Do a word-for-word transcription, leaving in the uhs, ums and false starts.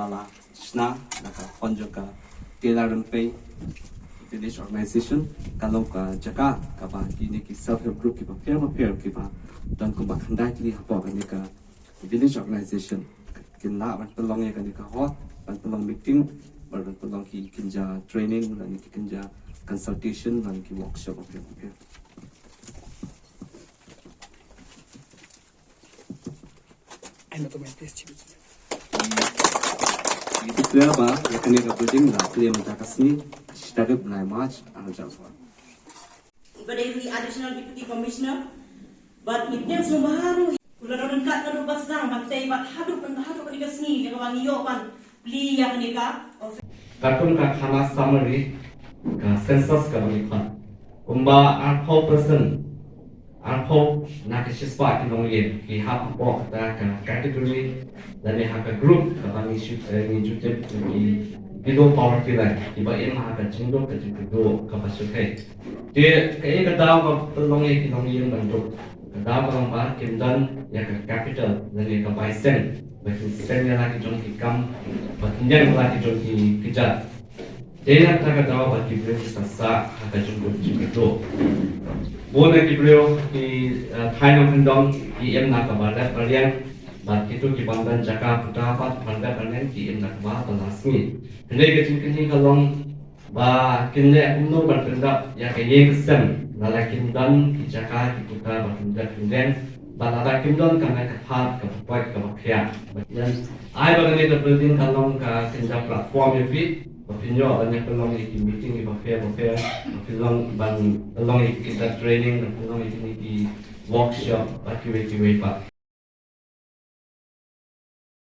Ba la shna na ka fund jong ka Tela Rympei Village Organization, ka long ka jaka kaba kine ki self help group kiba pher ba pher kiba don kumba khyndai tylli hapoh kane ka village organization kin lah ban pynlong ïa kane ka hall, ban pynlong meeting, ban pynlong ki kynja training, ban ki kynja consultation, ban ki workshop ba pher ba pher. Ai, na to main page. Ngi declare ba ïa kane ka building la plie mynta ka sngi, shi tarik bnai March, ar hajar arphew. Ba dei u Additional Deputy Commissioner, bad ngi tip sngewbha ruh u la don ryngkat naduh ba sdang ban tei bad haduh, ban haduh kane ka sngi ïa kaba ngi ïoh ban plie ïa kane ka office. Katkum ka khana summary ka census kaba ngi khot, kumba arphew percent, arphew na ka shispah ki nongïing ki hap hapoh kata ka category lane ha ka group kaba ngi shu, eh, ngi ju tip ki below poverty line, kiba im ha ka jingduk ka jingkyrduh kaba syrkhei. Te kaei ka daw ba pynlong ïa ki nongïing ban duk? Ka daw ka long ba kim don ïa ka capital lane ka bai seng ba kin seng ïa la ki jong ki kam, ba kin ïeng ïa la ki jong ki kjat. Te na kata ka daw ba ki briew ki sa sah ha ka jingduk jingkyrduh. Bun na ki briew ki, eh, thaiñ nongkyndong ki im na kaba rep ba riang, bad kito ki bym don jaka puta pat ban rep ban riang ki im na kaba ba la sngi. Hynrei ka jingkylli ka long ba kin leh kumno ban pyndap ïa ka ïing ka sem lada kim don ki jaka ki puta ba kin rep ban riang, bad lada kim don kane ka thad kaba koit kaba khiah. Bad ïa ai ba kane ka building ka long ka kynja platform ïa phi ba phin ïoh ban ïa pynlong ïa ki meeting ïa ba pher ba pher, ba phin long ban pynlong ïa ki kynja training, ban pynlong ïa kine ki workshop bad kiwei kiwei pat.